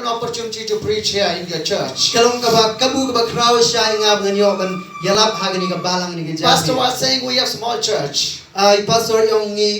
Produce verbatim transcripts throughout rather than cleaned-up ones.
an opportunity to preach here in your church. Ka long kaba kabu kaba khraw shai nga ba ngan ïoh ban ïalap ha kane ka balang ne ka jaka. Pastor was saying we have small church. Ah, i pastor i ong ngi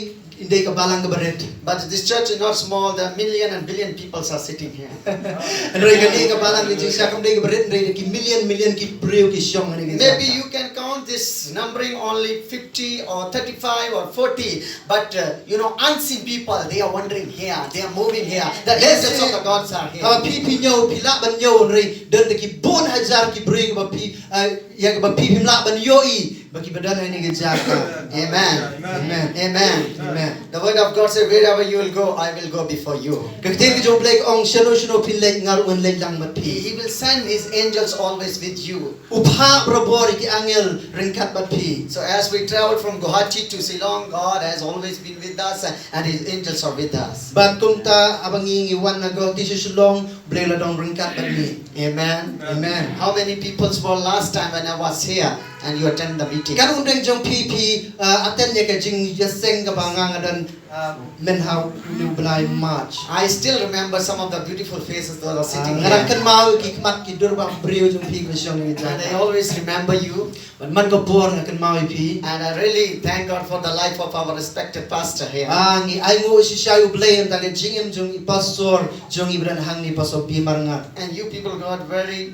dei ka balang kaba rit. But this church is not small. There are million and billion people are sitting here. Hynrei kane ka balang ka jingshisha kam dei kaba rit, hynrei ki million million ki briew ki shong ha kane ka jaka. Maybe you can count this numbering only fifty or thirty-five or forty, but uh, you know, unseen people, they are wandering here, they are moving here. The angels of the gods are here. Haba phi phi ñiew, phi lah ban ñiew, hynrei don da ki bun hajar ki briew ba phi, ah, ïa kaba phi phim lah ban ïohi ba kiba don ha kane ka jaka. Amen. Amen. Amen. Amen. The word of God says, wherever you will go, I will go before you. Ka ktien ka jong U Blei ka ong, shano shano phin leit, nga ruh ngan leit lang bad phi. He will send his angels always with you. U phah barabor ïa ki angel ryngkat bad phi. So as we travel from Guwahati to Shillong, God has always been with us and his angels are with us. Bad kumta haba ngi ngi wan na Guwahati sha Shillong, U Blei u la don ryngkat bad ngi. Amen. Amen. How many people were last time when I was here and you attend the meeting? Katno hynrei jong phi phi, uh, attend ïa ka jingïaseng kaba nga nga don, uh, mynha u bnai March. I still remember some of the beautiful faces that are sitting here. Ah, nga dang kynmaw ki khmat ki dur ba briew jong phi kiba shong ha kane ka jaka. And I always remember you. Bad man ka por nga kynmaw ïa phi. And I really thank God for the life of our respected pastor here. Ah, ngi ainguh shisha ïa U Blei namar ka jingim jong i pastor jong ngi ba don hangne, Pastor B. Marngar. And you people got very,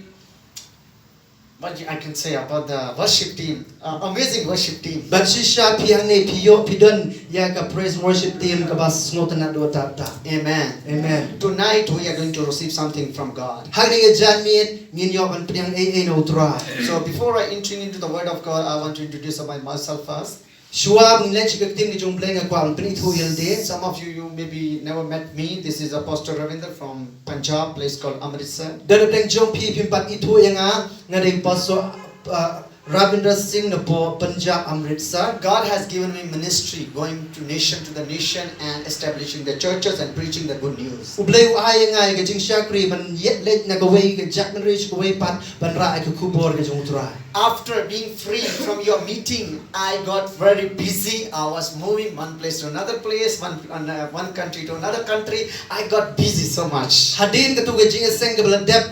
what you, I can say about the worship team, uh, amazing worship team. Bad shisha phi hangne phi ïoh phi don ïa ka praise worship team kaba sngewtynnat duh tat tat. Amen. Amen. Tonight we are going to receive something from God. Hangne ka janmiet ngin ïoh ban pdiang ei ei na U Trai. So before I enter into the word of God, I want to introduce my, myself first. Shuwa ban leit sha ka ktien ka jong U Blei nga kwah ban pynithuh ïa lade. Some of you, you maybe never met me. This is Apostle Ravinder from Punjab, place called Amritsar. Da na pdeng jong phi phim pat ithuh ïa nga, nga dei Pastor, uh, Ravinder Singh na poh Punjab, Amritsar. God has given me ministry going to nation to the nation and establishing the churches and preaching the good news. U Blei u ai ïa nga ïa ka jingshakri ban ïaid leit na kawei ka jaitbynriew sha kawei pat ban rah ïa ka khubor ka jong U Trai. After being free from your meeting, I got very busy. I was moving one place to another place, one, uh, one country to another country. I got busy so much. Hadien katu ka jingïaseng kaba la dep,